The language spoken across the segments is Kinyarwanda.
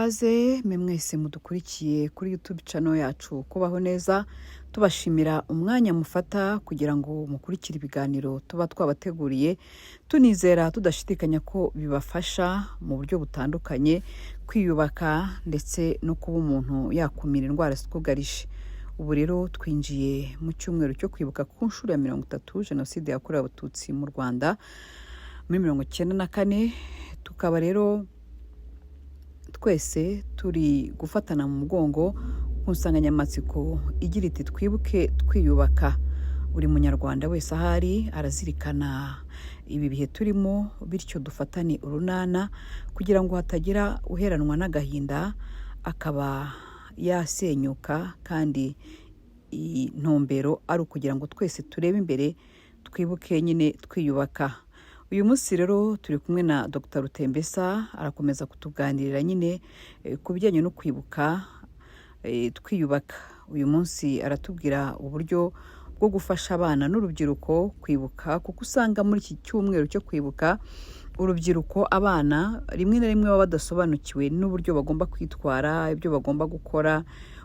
Ikaze mwe mwese mudukurikiye kuri YouTube channel yacu Kubaho Neza, tubashimira umwanya mufata kugira ngo mukurikire ibiganiro tuba twabateguriye, tunizera tudashidikanya ko bibafasha mu buryo butandukanye kwiyubaka ndetse no kuba umuntu yakumira indwara zitwugarije. Ubu rero twinjiye mu cyumweru cyo kwibuka ku nshuro ya 30 Jenoside yakorewe Abatutsi mu Rwanda muri 94. Tukaba rero twese turi gufatana mu mugongo ku nsanganyamatsiko igira iti: "Twibuke twiyubaka." Buri Munyarwanda wese ahari arazirikana ibi bihe turimo, bityo dufatane urunana kugira ngo hatagira uheranwa n'agahinda akaba yasenyuka, kandi intumbero ari ukugira ngo twese turebe imbere, twibuke nyine twiyubaka. Uyu munsi rero turi kumwe na Dr Rutembesa, arakomeza kutuganirira nyine ku bijyanye no kwibuka twiyubaka. Uyu munsi aratubwira uburyo bwo gufasha abana n'urubyiruko kwibuka, kuko usanga muri iki cyumweru cyo kwibuka urubyiruko, abana, rimwe na rimwe baba badasobanukiwe n'uburyo bagomba kwitwara, ibyo bagomba gukora.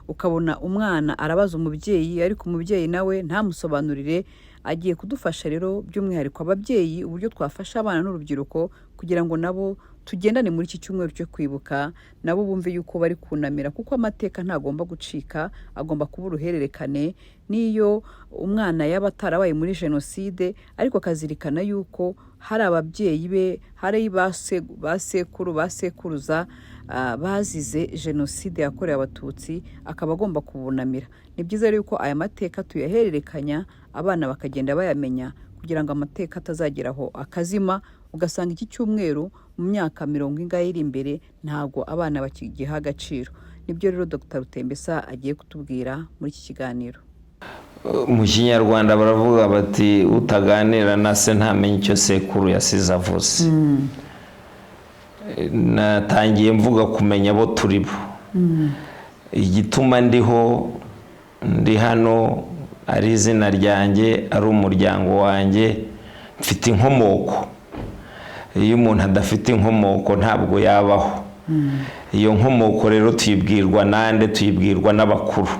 Ukabona umwana arabaza umubyeyi, ariko umubyeyi nawe ntamusobanurire. Agiye kudufasha rero, by'umwihariko ababyeyi, uburyo twafasha abana n'urubyiruko kugira ngo nabo tugendane muri iki cyumweru cyo kwibuka, nabo bumve yuko bari kunamira, kuko amateka ntagomba gucika, agomba kuba uruhererekane. N'iyo umwana yaba atarabaye muri jenoside, ariko akazirikana yuko hari ababyeyi be, hari ba sekuru, ba sekuruza bazize Jenoside yakorewe Abatutsi, akaba agomba kubunamira. Ni byiza rero yuko aya mateka tuyahererekanya, abana bakagenda bayamenya, kugira ngo amateka atazageraho akazima, ugasanga iki cyumweru mu myaka mirongo ingahe iri imbere ntabwo abana bakigiha agaciro. Nibyo rero Dr Rutembesa agiye kutubwira muri iki kiganiro. Mu Kinyarwanda baravuga bati: "Utaganira na se ntamenye icyo sekuru yasize avuze." Natangiye mvuga kumenya abo turi bo, igituma ndiho, ndi hano, ari izina ryanjye, ari umuryango wanjye. Mfite inkomoko. Iyo umuntu adafite inkomoko ntabwo yabaho. Iyo nkomoko rero tuyibwirwa nande? Tuyibwirwa n'abakuru.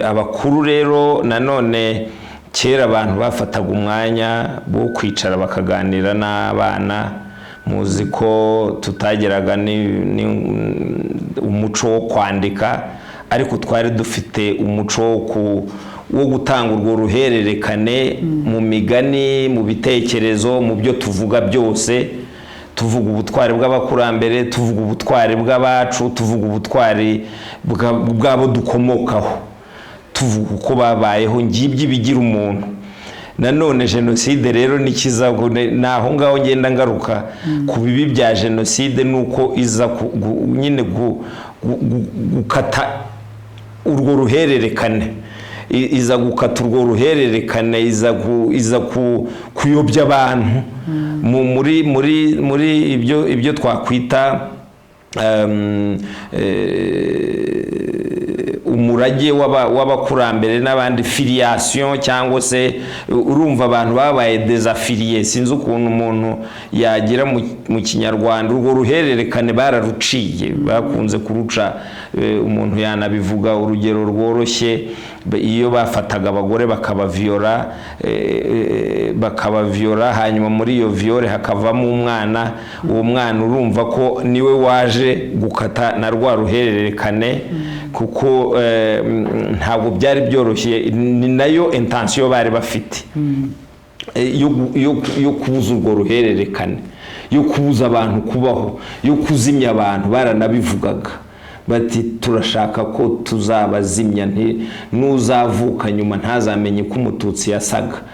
Abakuru rero nanone, kera abantu bafataga umwanya wo kwicara bakaganira n'abana. Muzi ko tutageraga umuco wo kwandika, ariko twari dufite umuco wo gutanga urwo ruhererekane mu migani, mu bitekerezo, mu byo tuvuga byose. Tuvuga ubutwari bw'abakurambere, tuvuga ubutwari bw'abacu, tuvuga ubutwari bw'abo dukomokaho, tuvuga uko babayeho. Ngibyo ibigira umuntu. Nanone jenoside rero nikiza, ni aho ngaho ngenda ngaruka ku bibi bya jenoside, ni uko iza nyine gukata urwo ruhererekane, iza gukata urwo ruhererekane, iza kuyobya abantu muri ibyo twakwita umurage w'abakurambere n'abandi, filiation, cyangwa se urumva abantu babaye désaffiliés. Sinzi ukuntu umuntu yagira mu Kinyarwanda. Urwo ruhererekane bararuciye, bakunze kuruca. Umuntu yanabivuga urugero rworoshye: iyo bafataga abagore bakabaviyora, bakabaviyora, hanyuma muri iyo viol hakavamo umwana, uwo mwana urumva ko niwe waje gukata na rwa ruhererekane, kuko ntabwo byari byoroshye. Ni nayo intention bari bafite yo kubuza urwo ruhererekane, yo kubuza abantu kubaho, yo kuzimya abantu. Baranabivugaga bati: "Turashaka ko tuzabazimya, n'uzavuka nyuma ntazamenye ko Umututsi yasaga."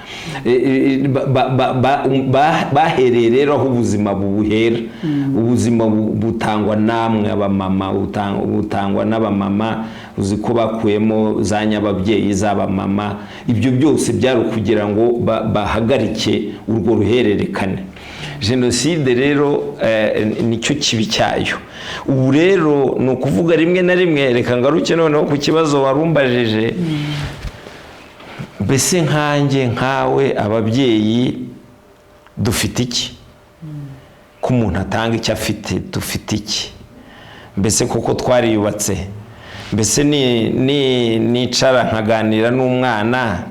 Bahereye rero aho ubuzima bubuhera. Ubuzima butangwa namwe abamama, butangwa n'abamama. Uzi ko bakuyemo za nyababyeyi z'abamama. Ibyo byose byari ukugira ngo bahagarike urwo ruhererekane. Jenoside rero nicyo kibi cyayo. Ubu rero ni ukuvuga rimwe na rimwe, reka ngaruke noneho ku kibazo warumbajije: mbese nkanjye, nkawe, ababyeyi dufite iki ko Ko umuntu atanga icyo afite, dufite iki? Mbese koko twariyubatse? Mbese ni nicara nkaganira n'umwana,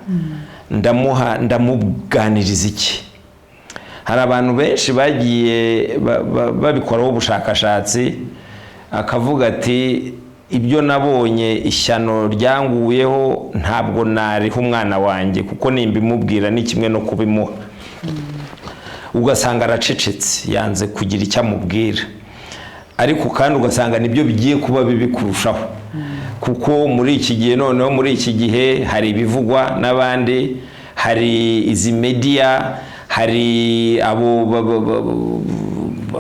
ndamuha, ndamuganiriza iki? Hari abantu benshi bagiye babikoraho ubushakashatsi, akavuga ati: "Ibyo nabonye, ishyano ryanguyeho, ntabwo nariha umwana wanjye, kuko nimbimubwira ni kimwe no kubimuha." Ugasanga aracecetse, yanze kugira icyo amubwira. Ariko kandi ugasanga nibyo bigiye kuba bibi kurushaho, kuko muri iki gihe, noneho muri iki gihe, hari ibivugwa n'abandi, hari izi media, hari abo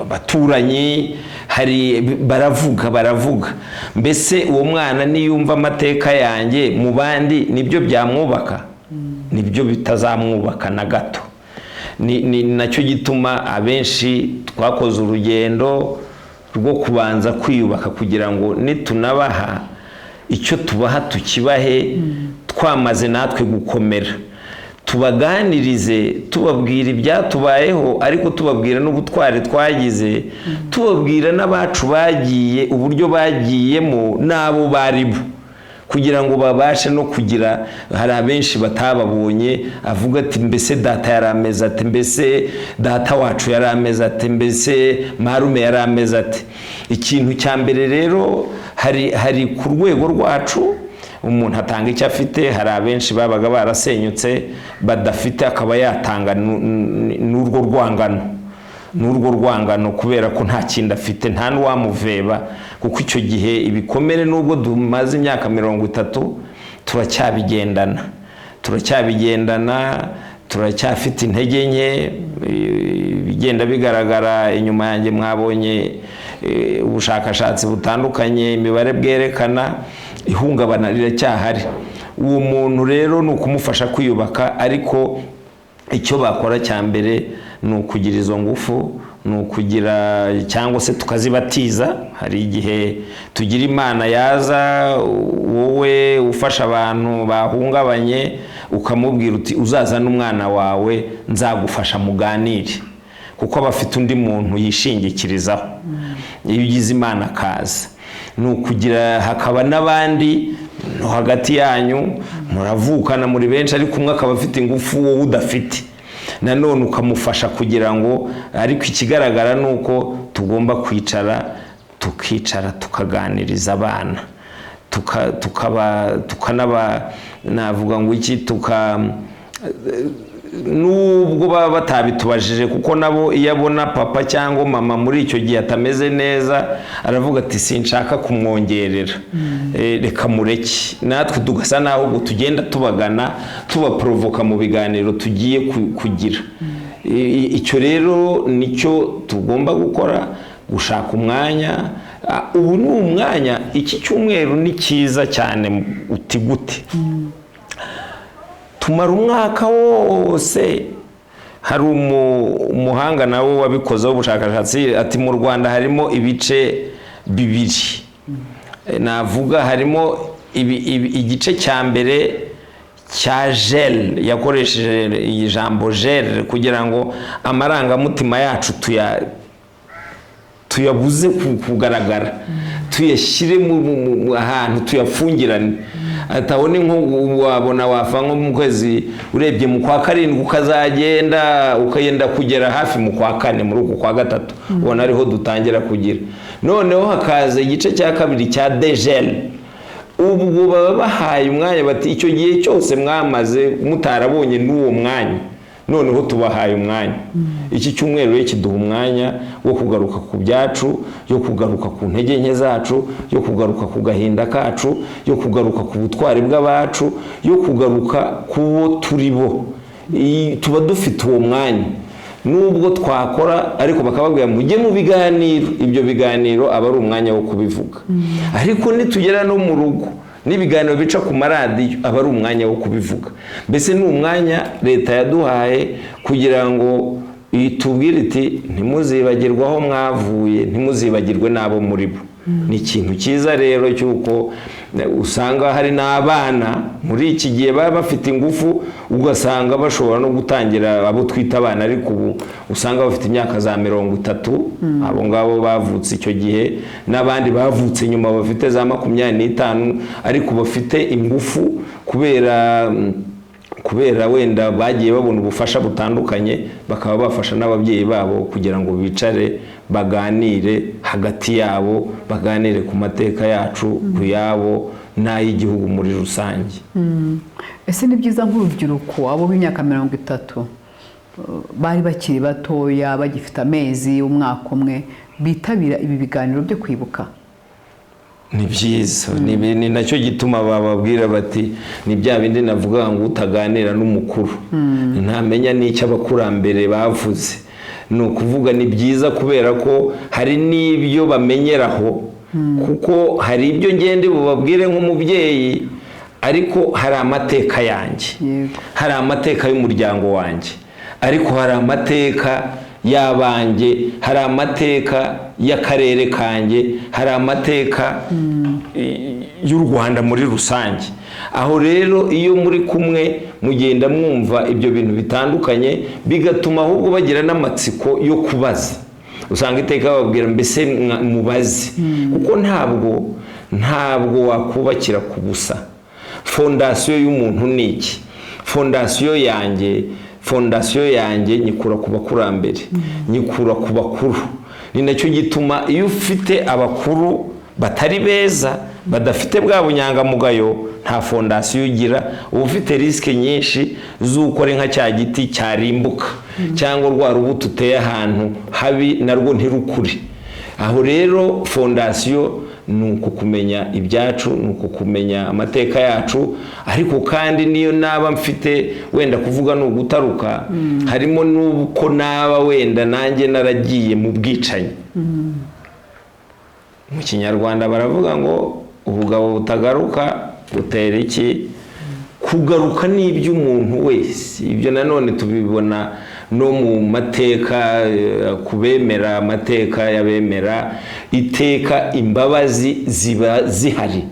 baturanyi, hari baravuga, baravuga. Mbese uwo mwana niyumva amateka yanjye mu bandi, nibyo byamwubaka? Nibyo bitazamwubaka na gato. Ni nacyo gituma abenshi twakoze urugendo rwo kubanza kwiyubaka, kugira ngo nitunabaha icyo tubaha, tukibahe twamaze natwe gukomera, tubaganirize, tubabwira ibyatubayeho, ariko tubabwira n'ubutwari twagize, tubabwira n'abacu bagiye, uburyo bagiyemo n'abo bari bo, kugira ngo babashe no kugira. Hari abenshi batababonye, avuga ati: "Mbese data yari ameze ati? Mbese data wacu yari ameze ati? Mbese marume yari ameze ati?" Ikintu cya mbere rero, hari ku rwego rwacu, umuntu atanga icyo afite. Hari abenshi babaga barasenyutse, badafite, akaba yatanga n'urwo rwangano kubera ko nta kindi afite, nta n'uwamuveba, kuko icyo gihe ibikomere, nubwo tumaze imyaka 30, turacyabigendana, turacyabigendana, turacyafite intege nke. Ibigenda bigaragara inyuma yanjye, mwabonye ubushakashatsi butandukanye, imibare bwerekana, ihungabana riracyahari. Uwo muntu rero ni ukumufasha kwiyubaka, ariko icyo bakora cya mbere ni ukugira izo ngufu, ni ukugira, cyangwa se tukazibatiza. Hari igihe tugira Imana yaza, wowe ufasha abantu bahungabanye, ukamubwira uti: "Uzazane umwana wawe, nzagufasha muganire," kuko aba afite undi muntu yishingikirizaho. Iyo ugize Imana akaza, ni ukugira, hakaba n'abandi no hagati yanyu, muravukana muri benshi, ariko umwe akaba afite ingufu wowe udafite, nanone ukamufasha kugira ngo. Ariko ikigaragara ni uko tugomba kwicara, tukicara tukaganiriza abana, tukaba tukanaba, navuga ngo iki, nubwo baba batabitubajije, kuko nabo iyo abona papa cyangwa mama muri icyo gihe atameze neza, aravuga ati: "Sinshaka kumwongerera, reka mureke." Natwe tugasa naho ubwo tugenda tubagana, tubaporovoka mu biganiro tugiye kugira. Icyo rero nicyo tugomba gukora, gushaka umwanya. Ubu ni umwanya, iki cyumweru ni cyiza cyane. Uti gute? Tumara umwaka wose. Hari umuhanga nawe wabikozeho ubushakashatsi, ati: "Mu Rwanda harimo ibice bibiri." Navuga harimo igice cya mbere cya gel, yakoresheje ijambo gel kugira ngo amarangamutima yacu tuyabuze kugaragara, tuyashyire ahantu, tuyafungirane. Atabona nko wabona wafa nko mu kwezi, urebye mu kwa karindwi, ukazagenda ukagenda kugera hafi mu kwa kane, muri uku kwa gatatu, ubona ariho dutangira kugira. Noneho hakaza igice cya kabiri cya dégel. Ubwo baba bahaye umwanya, bati: "Icyo gihe cyose mwamaze mutarabonye n'uwo mwanya, noneho tubahaye umwanya." Iki cyumweru rero kiduha umwanya wo kugaruka ku byacu, yo kugaruka ku ntege nke zacu, yo kugaruka ku gahinda kacu, yo kugaruka ku butwari bw'abacu, yo kugaruka ku bo turi bo. Tuba dufite uwo mwanya, nubwo twakora, ariko bakababwira: "Mujye mu biganiro." Ibyo biganiro aba ari umwanya wo kubivuga. Ariko nitugera no mu rugo, n'ibiganiro bica ku maradiyo aba ari umwanya wo kubivuga. Mbese ni umwanya leta yaduhaye kugira ngo Itubwira iti: "Ntimuzibagirwe aho mwavuye, ntimuzibagirwe n'abo muri bo." Ni ikintu cyiza rero cy'uko usanga hari n'abana muri iki gihe baba bafite ingufu, ugasanga bashobora no gutangira, abo twita abana ariko ubu usanga bafite imyaka za 30, abo ngabo bavutse icyo gihe n'abandi bavutse nyuma bafite za 25, ariko bafite ingufu kubera wenda bagiye babona ubufasha butandukanye, bakaba bafasha n'ababyeyi babo kugira ngo bicare baganire hagati yabo, baganire ku mateka yacu, ku yabo n'ay'igihugu muri rusange. Ese ni byiza nk'urubyiruko, abo b'imyaka 30 bari bakiri batoya, bagifite amezi, umwaka umwe, bitabira ibi biganiro byo kwibuka? Ni byiza. Ni nacyo gituma bababwira bati ni bya bindi navuga ngo utaganira n'umukuru ntamenya n'icyo abakurambere bavuze. Ni ukuvuga ni byiza kubera ko hari n'ibyo bamenyeraho, kuko hari ibyo ngende bubabwire nk'umubyeyi, ariko hari amateka yanjye, hari amateka y'umuryango wanjye, ariko hari amateka y'abanjye, hari amateka y'akarere kanjye, hari amateka y'u Rwanda muri rusange. Aho rero iyo muri kumwe mugenda mwumva ibyo bintu bitandukanye, bigatuma ahubwo bagira n'amatsiko yo kubaza. Usanga iteka bababwira mbese mubaze, kuko ntabwo wakubakira ku busa. Fondation y'umuntu ni iki? Fondation yanjye nyikura ku bakurambere, nyikura ku bakuru. Ni nacyo gituma iyo ufite abakuru batari beza, badafite bwa bunyangamugayo, nta fondation ugira. Uba ufite risque nyinshi z'uko ari nka cya giti cyarimbuka, cyangwa rwa rubuto uteye ahantu habi narwo ntirukure. Aho rero fondation ni uku kumenya ibyacu, ni uku kumenya amateka yacu. Ariko kandi niyo naba mfite wenda kuvuga ni ugutaruka, harimo n'uko naba wenda nanjye naragiye mu bwicanyi. Mu Kinyarwanda baravuga ngo ubugabo butagaruka butera iki? Kugaruka ni iby'umuntu wese. Ibyo nanone tubibona no mu mateka, ku bemera amateka y'abemera, iteka imbabazi ziba zihari.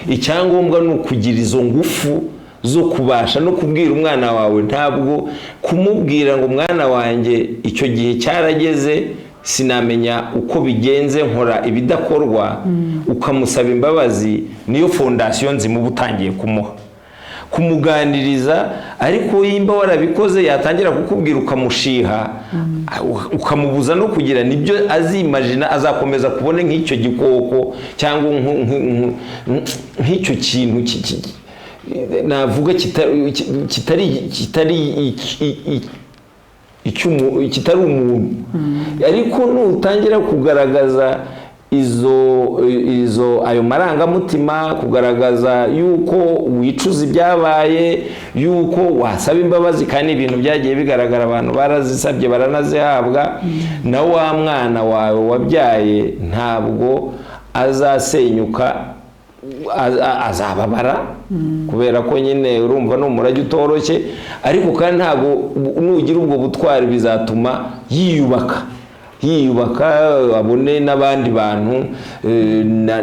Icyangombwa ni ukugira izo ngufu zo kubasha no kubwira umwana wawe. Ntabwo kumubwira ngo: "Mwana wanjye, icyo gihe cyarageze, sinamenya uko bigenze, nkora ibidakorwa," ukamusaba imbabazi, niyo fondation nzima uba utangiye kumuha, kumuganiriza. Ariko yimba warabikoze, yatangira kukubwira ukamushiha, ukamubuza no kugira nibyo azimajina, azakomeza kubona nk'icyo gikoko cyangwa nk'icyo kintu navuga kitari umuntu. Ariko nutangira kugaragaza izo ayo marangamutima, kugaragaza yuko wicuza ibyabaye, yuko wasaba imbabazi, kandi ibintu byagiye bigaragara, abantu barazisabye baranazihabwa, na wa mwana wawe wabyaye ntabwo azasenyuka, azababara kubera ko nyine urumva ni umurage utoroshye. Ariko kandi ntabwo, nugira ubwo butwari bizatuma yiyubaka, yiyubaka, abone n'abandi bantu,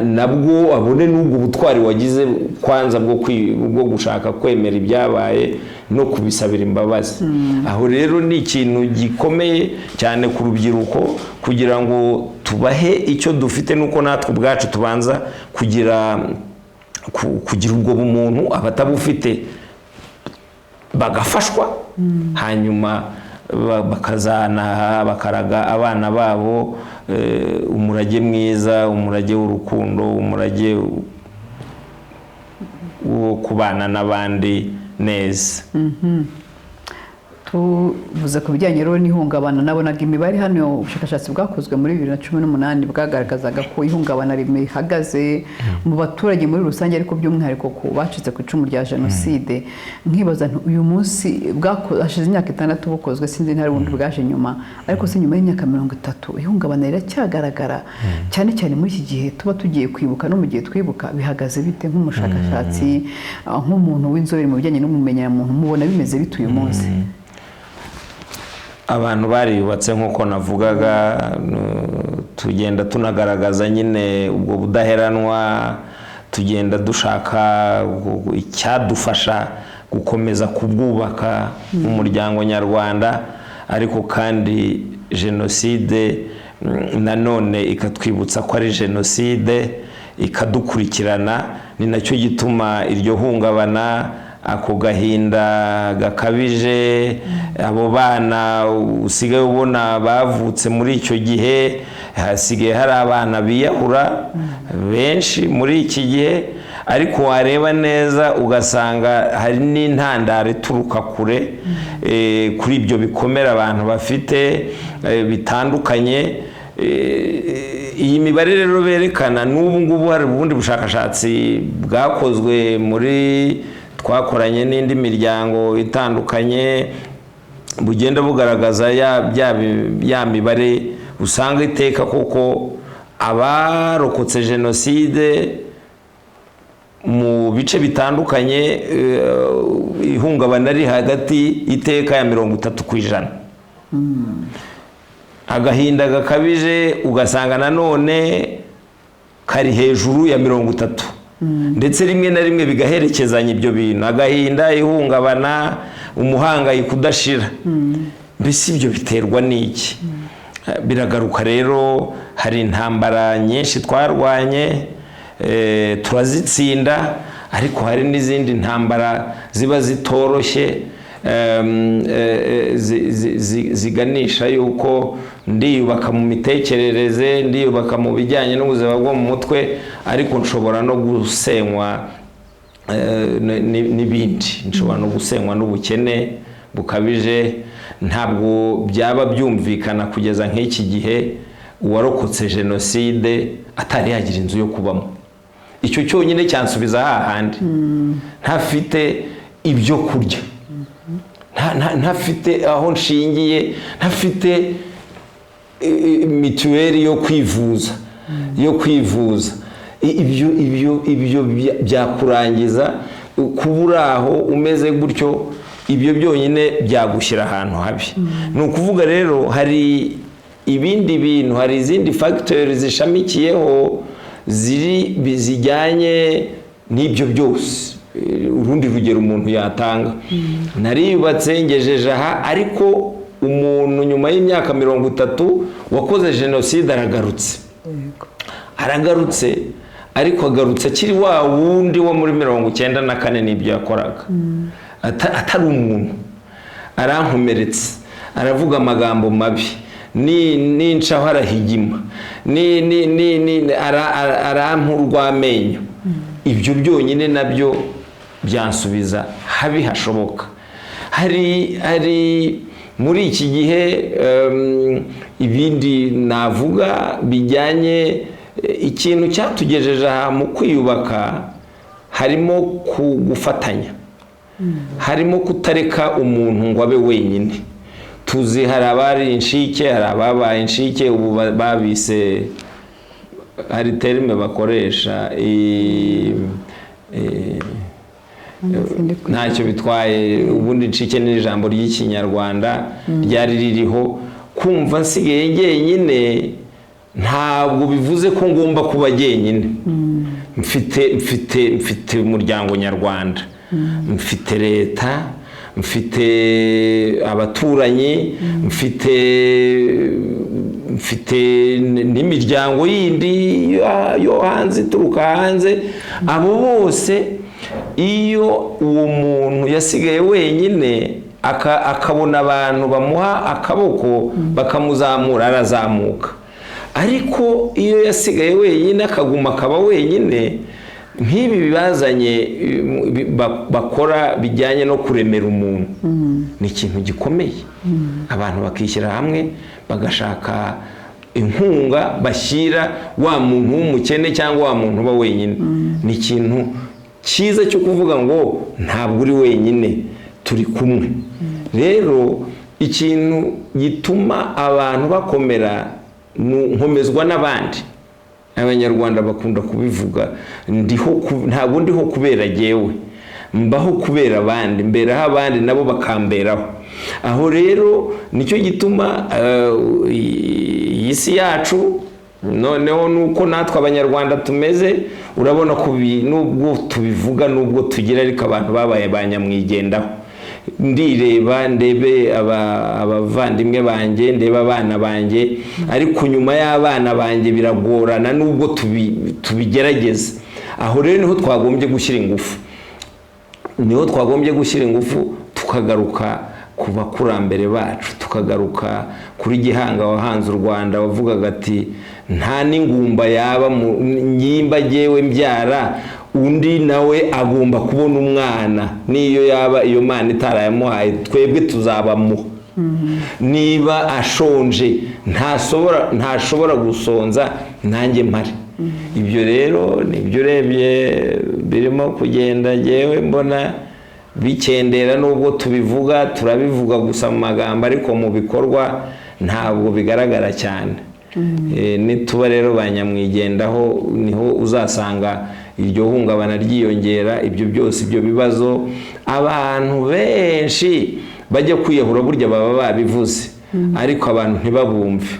nabwo abone n'ubwo butwari wagize kwanza bwo gushaka kwemera ibyabaye no kubisabira imbabazi. Aho rero ni ikintu gikomeye cyane ku rubyiruko, kugira ngo tubahe icyo dufite, nuko natwe ubwacu tubanza kugira ubwo bumuntu, abatabufite bagafashwa, hanyuma bakazanaha bakaraga abana babo umurage mwiza, umurage w'urukundo, umurage wo kubana n'abandi neza. Tuvuze ku bijyanye rero n'ihungabana, nabonaga imibare hano, ubushakashatsi bwakozwe muri 2018 bwagaragazaga ko ihungabana rihagaze mu baturage muri rusange, ariko by'umwihariko ku bacitse ku icumu rya jenoside. Nkibaza nti uyu munsi hashize imyaka 6 bukozwe, sinzi ntari bundi bwaje nyuma, ariko se nyuma y'imyaka 30 ihungabana riracyagaragara cyane cyane muri iki gihe tuba tugiye kwibuka no mu gihe twibuka, bihagaze bite? Nk'umushakashatsi, nk'umuntu w'inzobere mu bijyanye n'ubumenyamuntu, mubona bimeze bite uyu munsi? Abantu bariyubatse nk'uko navugaga, tugenda tunagaragaza nyine ubwo budaheranwa, tugenda dushaka icyadufasha gukomeza kubwubaka mu muryango nyarwanda. Ariko kandi jenoside nanone ikatwibutsa ko ari jenoside, ikadukurikirana. Ni nacyo gituma iryo hungabana, ako gahinda gakabije, abo bana usigaye ubona bavutse muri icyo gihe, hasigaye hari abana biyahura benshi muri iki gihe. Ariko wareba neza ugasanga hari n'intandaro ituruka kure, kuri ibyo bikomere abantu bafite bitandukanye. Iyi mibare rero berekana n'ubu ngubu, hari ubundi bushakashatsi bwakozwe muri twakoranye n'indi miryango itandukanye, bugenda bugaragaza ya mibare usanga iteka koko abarokotse jenoside mu bice bitandukanye, ihungabana riri hagati iteka ya 30%, agahinda gakabije ugasanga nanone kari hejuru ya 30, ndetse rimwe na rimwe bigaherekezanya ibyo bintu, agahinda, ihungabana, umuhangayiko udashira. Mbese ibyo biterwa n'iki? Biragaruka rero, hari intambara nyinshi twarwanye, turazitsinda, ariko hari n'izindi ntambara ziba zitoroshye, ziganisha yuko ndiyubaka mu mitekerereze, ndiyubaka mu bijyanye n'ubuzima bwo mu mutwe, ariko nshobora no gusenywa n'ibindi, nshobora no gusenywa n'ubukene bukabije. Ntabwo byaba byumvikana kugeza nk'iki gihe uwarokotse jenoside atari yagira inzu yo kubamo. Icyo cyonyine cyansubiza hahandi, ntafite ibyo kurya, ntafite aho nshingiye, ntafite mituweli yo kwivuza. Ibyo byakurangiza kuba uri aho umeze gutyo. Ibyo byonyine byagushyira ahantu habi. Ni ukuvuga rero hari ibindi bintu, hari izindi facteurs zishamikiyeho ziri zijyanye n'ibyo byose. Urundi rugero umuntu yatanga, nariyubatse ngejeje aha, ariko umuntu nyuma y'imyaka 30 wakoze jenoside aragarutse. Aragarutse, ariko agarutse akiri wa wundi wo muri 94 n'ibyo yakoraga, atari umuntu. Arankomeretse, aravuga amagambo mabi, nincaho arahigima, arampa urw'amenyo. Ibyo byonyine nabyo byansubiza habi hashoboka. Hari muri iki gihe ibindi navuga bijyanye ikintu cyatugejeje aha mu kwiyubaka, harimo gufatanya, harimo kutareka umuntu ngo abe wenyine. Tuzi hari abari inshike, hari ababaye inshike, ubu babise, hari terme bakoresha ntacyo bitwaye. Ubundi inshike ni ijambo ry'Ikinyarwanda ryari ririho. Kumva nsigaye jyenyine ntabwo bivuze ko ngomba kuba jyenyine. Mfite umuryango nyarwanda, mfite leta, mfite abaturanyi, mfite n'imiryango yindi yo hanze, ituruka hanze. Abo bose, iyo uwo muntu yasigaye wenyine akabona abantu bamuha akaboko bakamuzamura, arazamuka. Ariko iyo yasigaye wenyine akaguma akaba wenyine, nk'ibi bibazanye bakora bijyanye no kuremera umuntu, ni ikintu gikomeye. Abantu bakishyira hamwe bagashaka inkunga bashyira wa muntu w'umukene cyangwa wa muntu uba wenyine, ni ikintu cyiza cyo kuvuga ngo ntabwo uri wenyine, turi kumwe. Rero ikintu gituma abantu bakomera ni nkomezwa n'abandi. Abanyarwanda bakunda kubivuga, ndiho ntabwo ndiho kubera jyewe. Mbaho kubera abandi, mberaho abandi, nabo bakamberaho. Aho rero nicyo gituma iyi si yacu, noneho nuko natwe Abanyarwanda tumeze, urabona ko nubwo tubivuga, nubwo tugira, ariko abantu babaye ba nyamwigendaho. Ndireba, ndebe abavandimwe banjye, ndebe abana banjye, ariko nyuma y'abana banjye biragorana, nubwo tubigerageza. Aho rero niho twagombye gushyira ingufu, niho twagombye gushyira ingufu, tukagaruka ku bakurambere bacu, tukagaruka kuri Gihanga wahanze u Rwanda, wavugaga ati: "Nta n'ingumba yaba nyimba jyewe mbyara, undi nawe agomba kubona umwana, n'iyo yaba iyo mana itarayamuhaye, twebwe tuzabamuha. Niba ashonje, ntashobora gusonza nanjye mpari." Ibyo rero nibyo urebye birimo kugenda, jyewe mbona bikendera, nubwo tubivuga, turabivuga gusa mu magambo, ariko mu bikorwa ntabwo bigaragara cyane. Nituba rero ba nyamwigendaho, niho uzasanga iryo hungabana ryiyongera, ibyo byose, ibyo bibazo. Abantu benshi bajya kwiyahura burya baba babivuze, ariko abantu ntibabumve.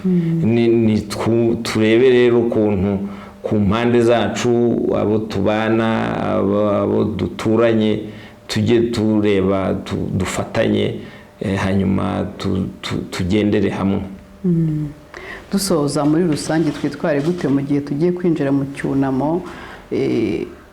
Turebe rero ukuntu ku mpande zacu, abo tubana, abo duturanye, tujye tureba, dufatanye, hanyuma tugendere hamwe. Dusoza, muri rusange twitware gute mu gihe tugiye kwinjira mu cyunamo?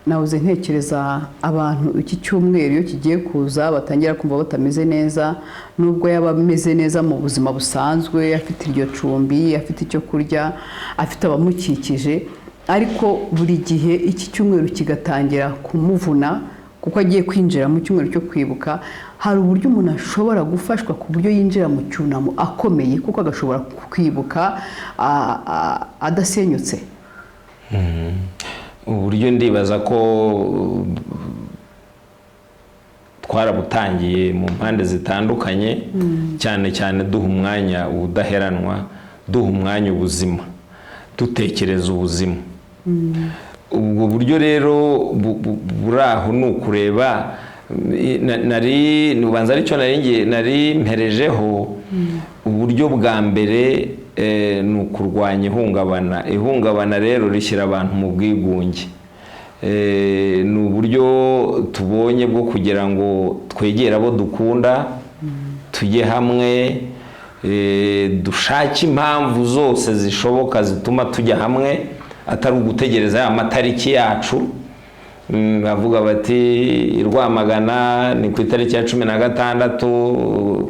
Nahoze ntekereza abantu iki cyumweru iyo kigiye kuza batangira kumva batameze neza, nubwo yaba ameze neza mu buzima busanzwe, afite iryo cumbi, afite icyo kurya, afite abamukikije, ariko buri gihe iki cyumweru kigatangira kumuvuna kuko agiye kwinjira mu cyumweru cyo kwibuka. Hari uburyo umuntu ashobora gufashwa ku buryo yinjira mu cyunamo akomeye, kuko agashobora kwibuka adasenyutse? Uburyo ndibaza ko twarabutangiye mu mpande zitandukanye, cyane cyane duha umwanya ubudaheranwa, duha umwanya ubuzima, dutekereza ubuzima. Ubwo buryo rero buri aho ni ukureba nari ubanza aricyo nari mperejeho. Uburyo bwa mbere ni ukurwanya ihungabana. Ihungabana rero rishyira abantu mu bwigunge. Ni uburyo tubonye bwo kugira ngo twegere abo dukunda, tujye hamwe, dushake impamvu zose zishoboka zituma tujya hamwe, atari ugutegereza ya matariki yacu. Bavuga bati i Rwamagana ni ku itariki ya 16,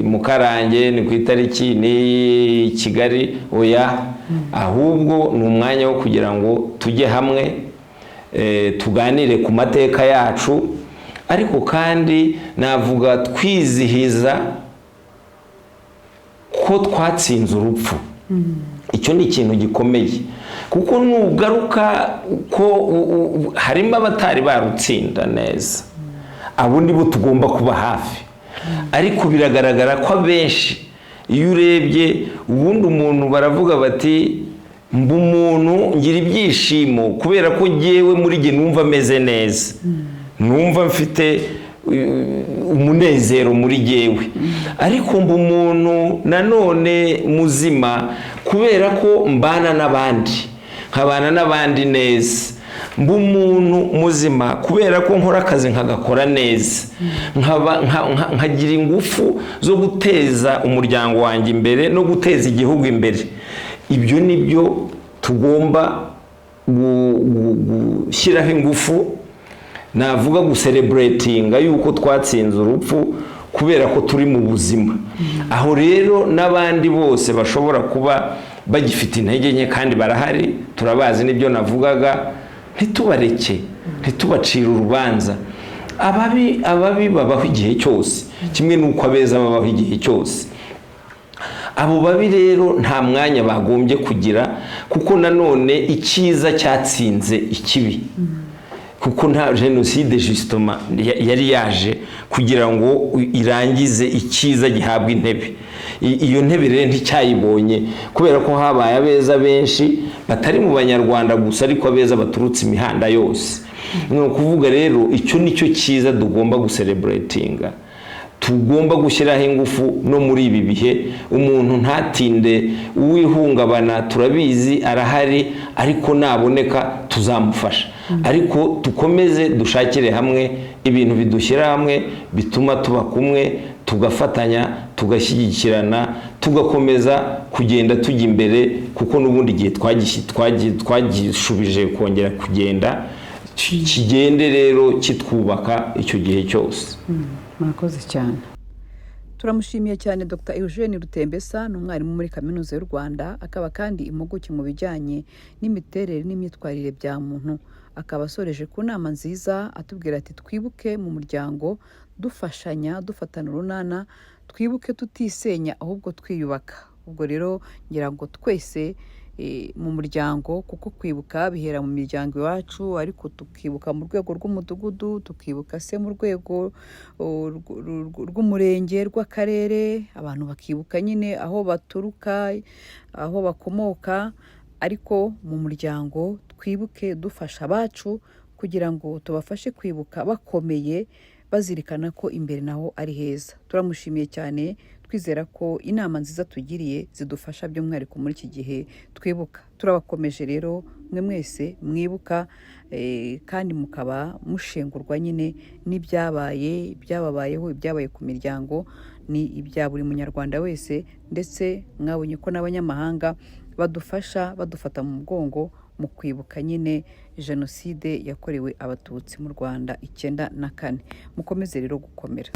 Mukarange ni ku itariki ni Kigali. Oya, ahubwo ni umwanya wo kugira ngo tujye hamwe, tuganire ku mateka yacu, ariko kandi navuga twizihiza ko twatsinze urupfu. Icyo ni ikintu gikomeye, kuko nugaruka ko harimo abatari barutsinda neza, abo nibo tugomba kuba hafi. Ariko biragaragara ko abenshi, iyo urebye ubundi umuntu, baravuga bati: "Mba umuntu, ngira ibyishimo kubera ko ngewe muri jye numva ameze neza, numva mfite umunezero muri jyewe, ariko mba umuntu nanone muzima kubera ko mbana n'abandi, nkabana n'abandi neza. Mba umuntu muzima kubera ko nkora akazi nkagakora neza, nkagira ingufu zo guteza umuryango wanjye imbere no guteza igihugu imbere." Ibyo ni byo tugomba gushyiraho ingufu, navuga gucelebratinga yuko twatsinze urupfu kubera ko turi mu buzima. Aho rero n'abandi bose bashobora kuba bagifite intege nke, kandi barahari, turabazi, n'ibyo navugaga, ntitubareke, ntitubacire urubanza. Ababi babaho igihe cyose, kimwe n'uko abeza babaho igihe cyose. Abo babi rero nta mwanya bagombye kugira, kuko nanone icyiza cyatsinze ikibi, kuko nta jenoside justement yari yaje kugira ngo irangize, icyiza gihabwa intebe. Iyo ntebe rero nticyayibonye kubera ko habaye abeza benshi batari mu Banyarwanda gusa, ariko abeza baturutse imihanda yose. Ni ukuvuga rero icyo ni cyo cyiza tugomba gucelebratinga, tugomba gushyiraho ingufu no muri ibi bihe. Umuntu ntatinde uwihungabana, turabizi arahari, ariko naboneka tuzamufasha. Ariko dukomeze dushakire hamwe ibintu bidushyira hamwe, bituma tuba kumwe, tugafatanya, tugashyigikirana, tugakomeza kugenda tujya imbere, kuko n'ubundi igihe twagishubije kongera kugenda, kigende rero kitwubaka icyo gihe cyose. Murakoze cyane. Turamushimiye cyane Dr Eugene Rutembesa. Ni umwarimu muri Kaminuza y'u Rwanda, akaba kandi impuguke mu bijyanye n'imiterere n'imyitwarire bya muntu. Akaba asoreje ku nama nziza atubwira ati: "Twibuke mu muryango, dufashanya, dufatana urunana, twibuke tutisenya ahubwo twiyubaka." Ubwo rero ngira ngo twese mu muryango, kuko kwibuka bihera mu miryango iwacu, ariko tukibuka mu rwego rw'umudugudu, tukibuka se mu rwego rw'umurenge, rw'akarere, abantu bakibuka nyine aho baturuka, aho bakomoka. Ariko mu muryango twibuke dufasha abacu kugira ngo tubafashe kwibuka bakomeye, bazirikana ko imbere naho ari heza. Turamushimiye cyane, twizera ko inama nziza tugiriye zidufasha by'umwihariko muri iki gihe twibuka. Turabakomeje rero mwe mwese mwibuka, kandi mukaba mushengurwa nyine n'ibyabaye, ibyababayeho, ibyabaye ku miryango, ni ibya buri Munyarwanda wese. Ndetse mwabonye ko n'abanyamahanga badufasha, badufata mu mugongo mu kwibuka nyine Jenoside yakorewe Abatutsi mu Rwanda 94. Mukomeze rero gukomera.